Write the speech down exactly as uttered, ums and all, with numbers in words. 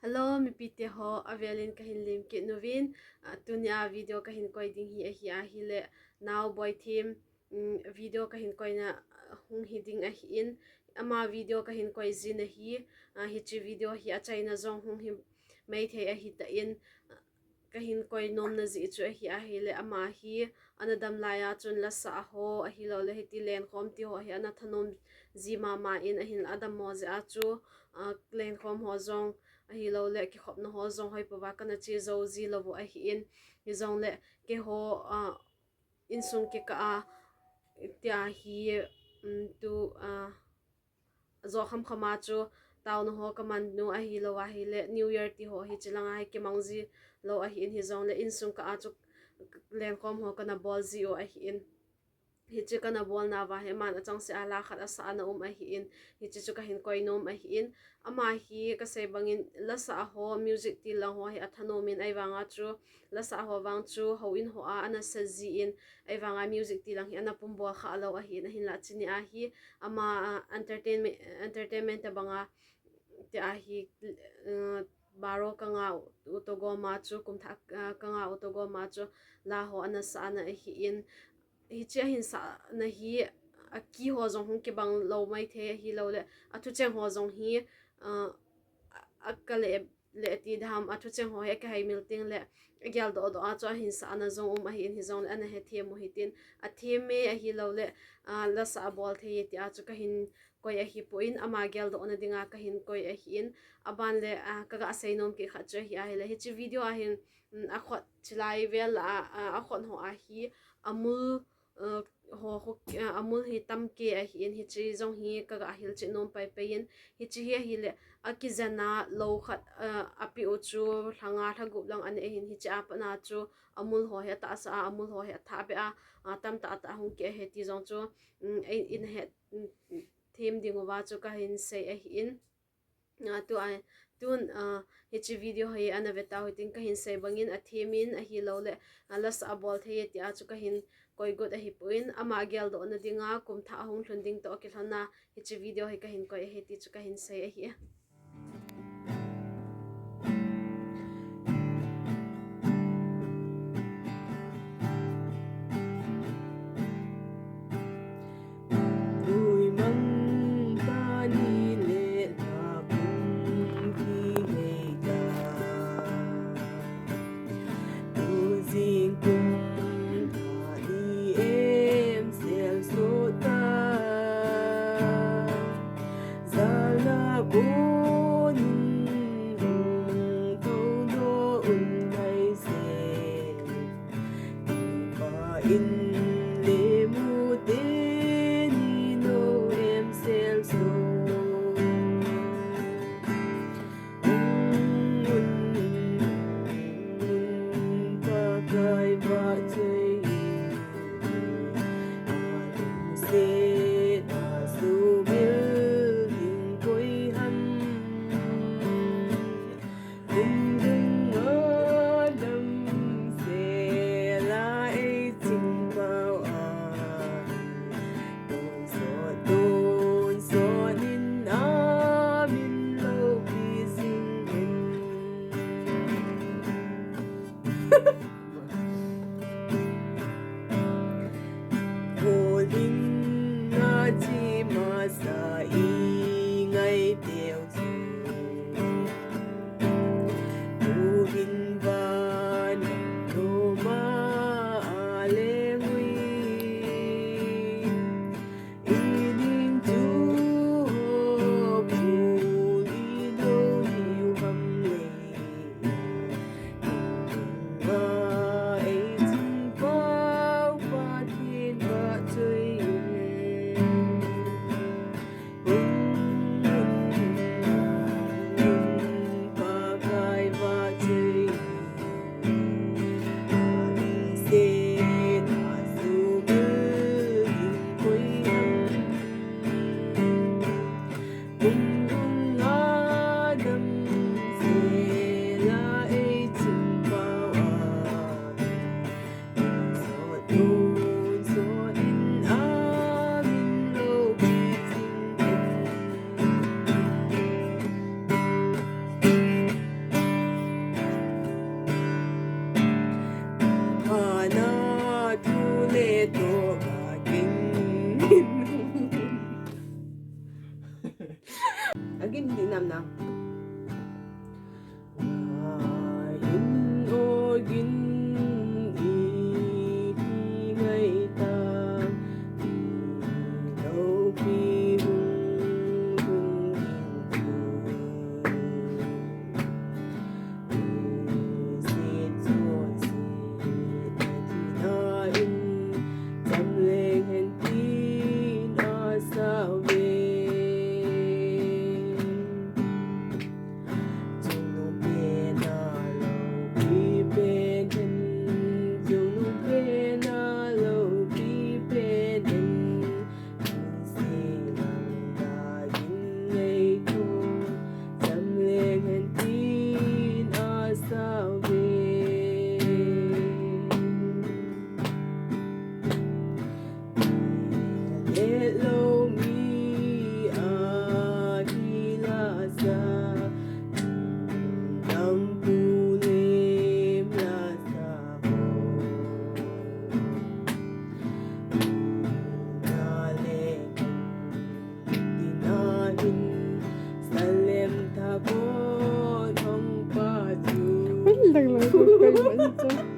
Hello, mipite ho, avelin kahin lemkit uvin. Ah, tunia video kahin koi ding hi ahi ahile, Nao Boithem, um, video kahin koina, ah, hung hi ding ahin. Ama video kahin koi jin ahi, ah, hiche video hi achaina jong hung hi maithei ahitan, ah, kahin koi nomna jeh chu ahi ahile, ama hi ana dam laiya chun lasa ho ahilouleh hiti lenkhom ti ho hi ana thanom ji mama in, ahin adammo jeh a chu, ah, lenkhom ho jong ahilouleh kikhopna ho jong hoipouva kana che jou ji lou u ahin, hijongleh keiho, ah, insung kikah a tia hi, um, tu, ah, jo khamkham a chu taona ho kaman u ahilou ahile, New Year ti ho hiche langa hi kimang ji lou ahin, hijongleh insung kah a chu lenkhom ho kana bol ji u ahin. Hiche kana bolna uva hi aman achangseh a la khat asah ana um ahin, hiche chu kahin koi nom ahin. Ama hi kasei bangin lasa ho, music tilang ho hi athanom in, ahivanga chu lasa ho vang chu houin ho a ana sa jin, ahivanga music tilang hi ana pumbol kha lou ahin, ahinlah chuni a hi ama, ah, entertainment, entertainment tabanga tia hi, uh, baro kanga u toh goma chu, kum thah, uh, kanga u toh goma chu la ho ana sa ana ahin, hiche ahin sahna hi akiho jong hung kibang lou maithei ahilouleh athucheng ho jong hi, uh, a, akale le ti dam, athucheng ho hi akihaimil tengleh ageldoh doh a chu ahin sahna jong um ahin, hijongleh ana hethem u hitin, athem e ahilouleh, ah, lasa abol thei e tia chu kahin koi ahipon, ama geldohna dinga kahin koi ahin. Aban le, ah, kaga seinom kit khat chu ahi ahile, hiche video a hin, um, akhut chilai vel a, ah, akhut ho a hi amul, uh, ho, ho, uh, amul hi tamkei ahin, hiche jong hi kaga hilchet nom paipai in, hiche hi ahile akijen a lou khat, uh, apeh u chu lha nga lha gup lang anei ahin, hiche a pat na chu amul ho hi atahsa a, amul ho hi athah beh a, uh, tamtah tah hung kihe ti jong chu, um, in, in het, um, them ding uva chu kahin sei ahin. Ah, tua, tun, ah, hiche video hi ana ve tau hitin, kahin sei bangin athem in ahilouleh, ah, lasa abol thei e tia chu kahin koi got ahipon, ama geldohna dinga kum thah ahung lhun ding toh kilhon a hiche video hi kahin koi ahi ti chu kahin sei ahi. Tuimang tani le lha kum kihei ta. Tujing kum tani em sel so ta. Jala bonin hung thou doh un tai se. Pa in le mu teni no em sel so. Ung un, ung un, Pakai vahchoi in, a lungset a sumil ding koi ham. Kum ding a damsel a ei ching pau a, tonsot tonsot in a min loupi jing in. Holding a chi masa i ngai teu chu. Tuhin van loma a lengui. I ding chu ho bul i do hiu ham le. Tuhin van Ui, lang lang, koi man chu.